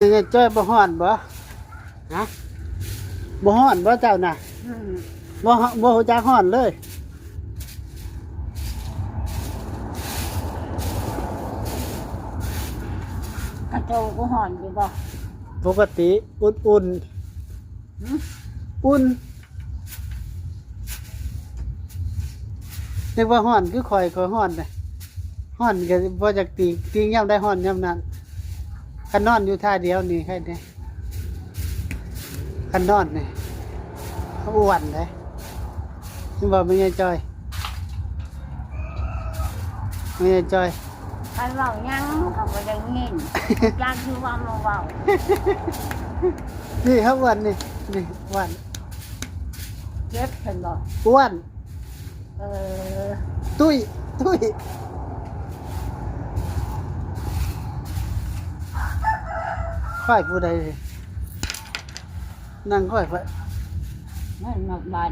ແມ່ໃຫຍ່ຈ້ອຍບໍ່ຮ້ອນບໍ່? ຮະ? ບໍ່ຮ້ອນບໍ່ເຈົ້ານະ? ອືມ ບໍ່ ບໍ່ຮູ້ຈັກຮ້ອນເລີຍ? ກະໂຕກໍຮ້ອນຢູ່ບໍ່? ປົກກະຕິ ອຸ່ນໆ. ຫືມ? ອຸ່ນ. ນຶກວ່າຮ້ອນຄືຂ້ອຍ ຂ້ອຍຮ້ອນເດ້. ຮ້ອນກໍບໍ່ຢາກຕີງ ຕີງຍາມໃດຮ້ອນຍາມນັ້ນ. ຄັນນອນຢູ່ທ່າດຽວນີ້ໃຄແດ່. ຄັນນອນນີ້ອ້ວນເດ້. ເຫັນບໍ່ແມ່ໃຫຍ່ຈ້ອຍ? ແມ່ໃຫຍ່ຈ້ອຍ ໃຜເວົ້າຫຍັງກໍບໍ່ໄດ້ຍິນ ຈັກຢູ່ວ່າມາເວົ້າ. ນີ້ເຮົາອ້ວນນີ້ ນີ້ອ້ວນ. ເຈັບເຫັນບໍ່? ອ້ວນ. ເອີ ຕຸ້ຍ ຕຸ້ຍ. ຂ້ອຍຜູ້ໃດ? ນັ່ງຂ້ອຍ ຂ້ອຍ ມັນມັກບາດ.